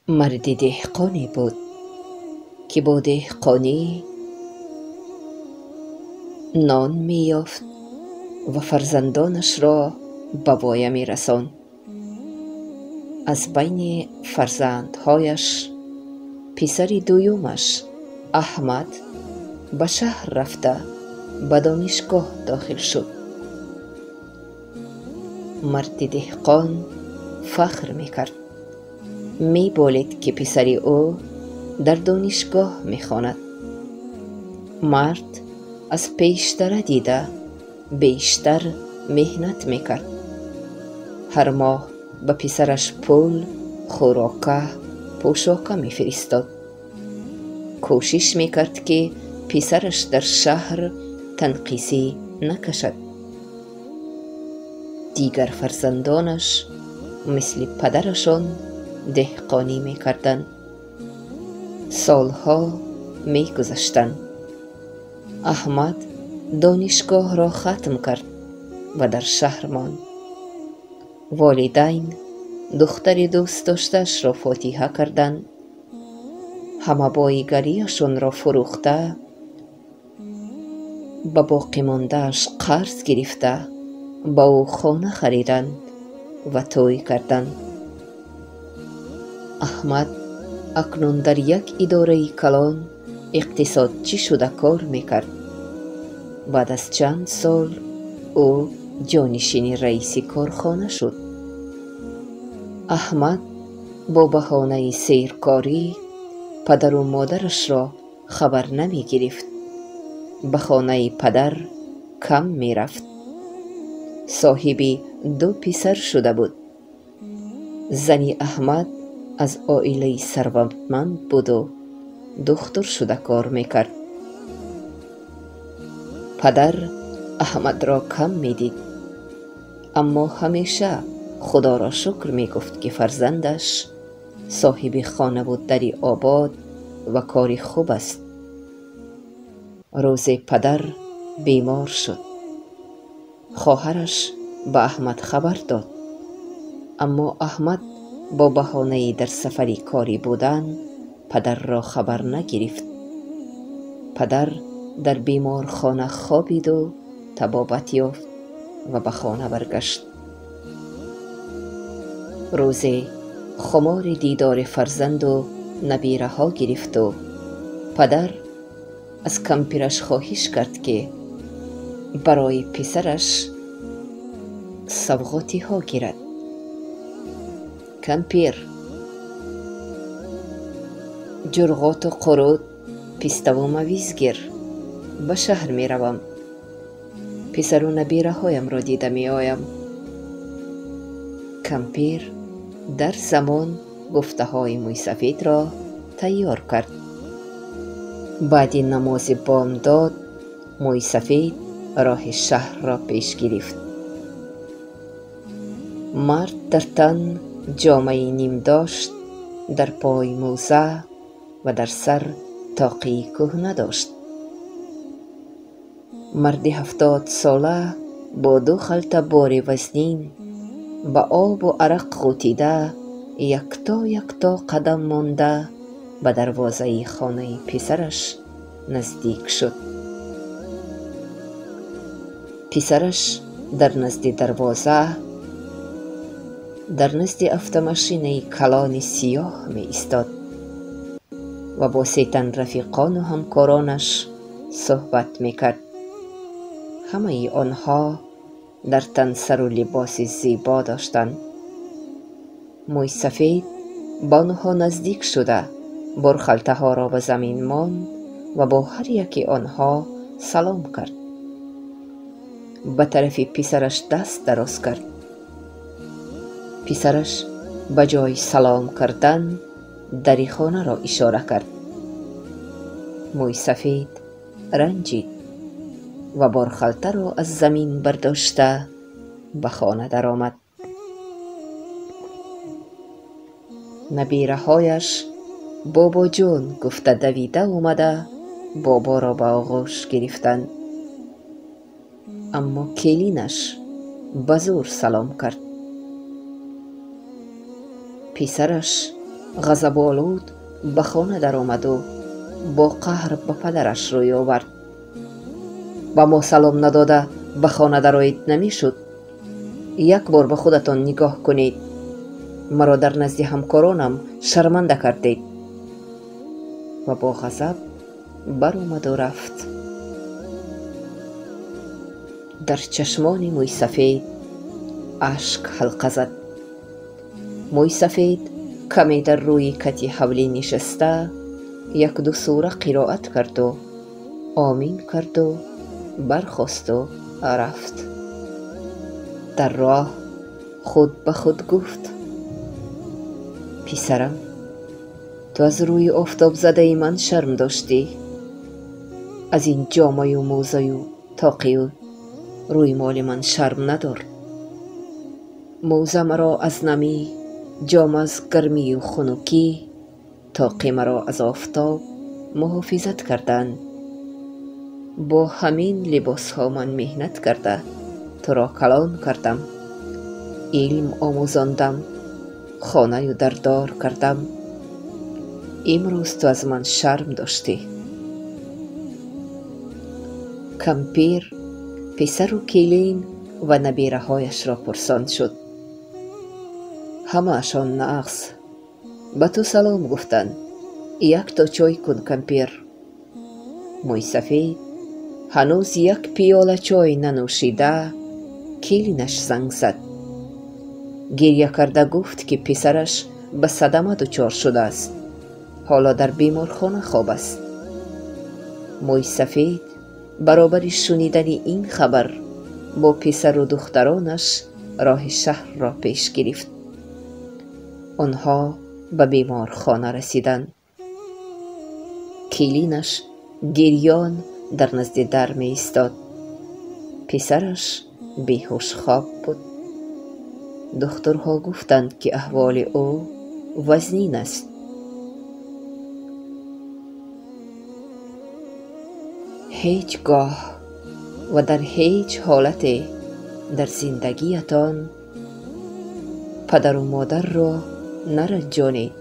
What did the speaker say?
Марди деҳқоне буд, ки бо деҳқонӣ нон меёфт ва фарзандонашро ба воя мерасонд. Аз байни фарзандҳояш писари дуюмаш Аҳмад ба шаҳр рафта ба донишгоҳ дохил шуд. Марди деҳқон фахр мекард, меболид, ки писари ӯ дар донишгоҳ мехонад. Мард аз пештара дида бештар меҳнат мекард. Ҳар моҳ ба писараш пул, хӯрока, пӯшока мефиристод. Кӯшиш мекард, ки писараш дар шаҳр танқисӣ накашад. Дигар фарзандонаш мисли падарашон деҳқонӣ мекарданд. Солҳо мегузаштанд. Аҳмад донишгоҳро хатм кард ва дар шаҳр монд. Волидайн духтари дӯстдоштаашро фотиҳа карданд. Ҳама боигариашонро фурӯхта, ба боқимондааш қарз гирифта, ба ӯ хона хариданд ва тӯй карданд. Аҳмад акнун дар як идораи калон иқтисодчӣ шуда кор мекард. Баъд аз чанд сол ӯ ҷонишини раиси корхона шуд. Аҳмад бо баҳонаи серкорӣ падару модарашро хабар намегирифт. Ба хонаи падар кам мерафт. Соҳиби ду писар шуда буд. Зани Аҳмад аз оилаи сарватманд буду духтур шуда кор мекард. Падар Аҳмадро кам медид, аммо ҳамеша Худоро шукр мегуфт, ки фарзандаш соҳиби хонаву дари обод ва кори хуб аст. Рӯзе падар бемор шуд. Хоҳараш ба Аҳмад хабар дод, аммо Аҳмад бо баҳонаи дар сафари корӣ будан падарро хабар нагирифт. Падар дар беморхона хобиду табобат ёфт ва ба хона баргашт. Рӯзе хумори дидори фарзанду набираҳо гирифту падар аз кампираш хоҳиш кард, ки барои писараш савғотиҳо гирад. Кампир ҷурғоту қурут, пиставу мавиз гир, ба шаҳр меравам, писару набираҳоямро дида меоям. Кампир дар замон гуфтаҳои мӯйсафедро тайёр кард. Баъди намози бомдод мӯйсафед роҳи шаҳрро пеш гирифт. Мард дар тан ҷомаи ним дошт, дар пой мӯза ва дар сар тоқии кӯҳна дошт. Марди 70-сола бо ду халта бори вазнин ба обу арақ ғӯтида, якто якто қадам монда ба дарвозаи хонаи писараш наздик шуд. Писараш дар назди дарвоза, дар назди автомашинаи калони сиёҳ меистод ва бо сетан рафиқону ҳамкоронаш суҳбат мекард. Ҳамаи онҳо дар тан сару либоси зебо доштанд. Мӯйсафед ба онҳо наздик шуда, борхалтаҳоро ба замин монд ва бо ҳар яки онҳо салом кард. Ба тарафи писараш даст дароз кард. Писараш ба ҷои салом кардан дари хонаро ишора кард. Мӯйсафед ранҷид ва борхалтаро аз замин бардошта ба хона даромад. Набираҳояш бобоҷон гуфта давида омада боборо ба оғӯш гирифтанд. Аммо келинаш ба зӯр салом кард. Писараш Ғазаболуд ба хона даромаду бо қаҳр ба падараш рӯй овард. Ба мо салом надода ба хона дароед намешуд? Як бор ба худатон нигоҳ кунед. Маро дар назди ҳамкоронам шарманда кардед. Ва бо ғазаб баромаду рафт. Дар чашмони мӯйсафед ашк ҳалқа зад. Мӯйсафед каме дар рӯи кати ҳавлӣ нишаста як-ду сура қироат карду омин карду бархосту рафт. Дар роҳ худ ба худ гуфт: писарам, ту аз рӯи офтобзадаи ман шарм доштӣ. Аз ин ҷомаю мӯзаю тоқию рӯймоли ман шарм надор. Мӯза маро аз намӣ, ҷома аз гармию хунукӣ, тоқи маро аз офтоб муҳофизат карданд. Бо ҳамин либосҳо ман меҳнат карда туро калон кардам, илм омӯзондам, хонаю дардор кардам. Имрӯз ту аз ман шарм доштӣ. Кампир писару келин ва набираҳояшро пурсон шуд. Ҳамаашон нағз. Ба ту салом гуфтанд. Якто чой кун, кампир. Мӯйсафед ҳанӯз як пиёла чой нанӯшида келинаш занг зад. Гиря карда гуфт, ки писараш ба садама дучор шудааст. Ҳоло дар беморхона хоб аст. Мӯйсафед баробари шунидани ин хабар бо писару духтаронаш роҳи шаҳрро пеш гирифт. Онҳо ба беморхона расиданд. Келинаш гирён дар назди дар меистод. Писараш беҳуш хоб буд. Духтурҳо гуфтанд, ки аҳволи ӯ вазнин аст. Ҳеҷ гоҳ ва дар ҳеҷ ҳолате дар зиндагиятон падару модарро наранҷонед.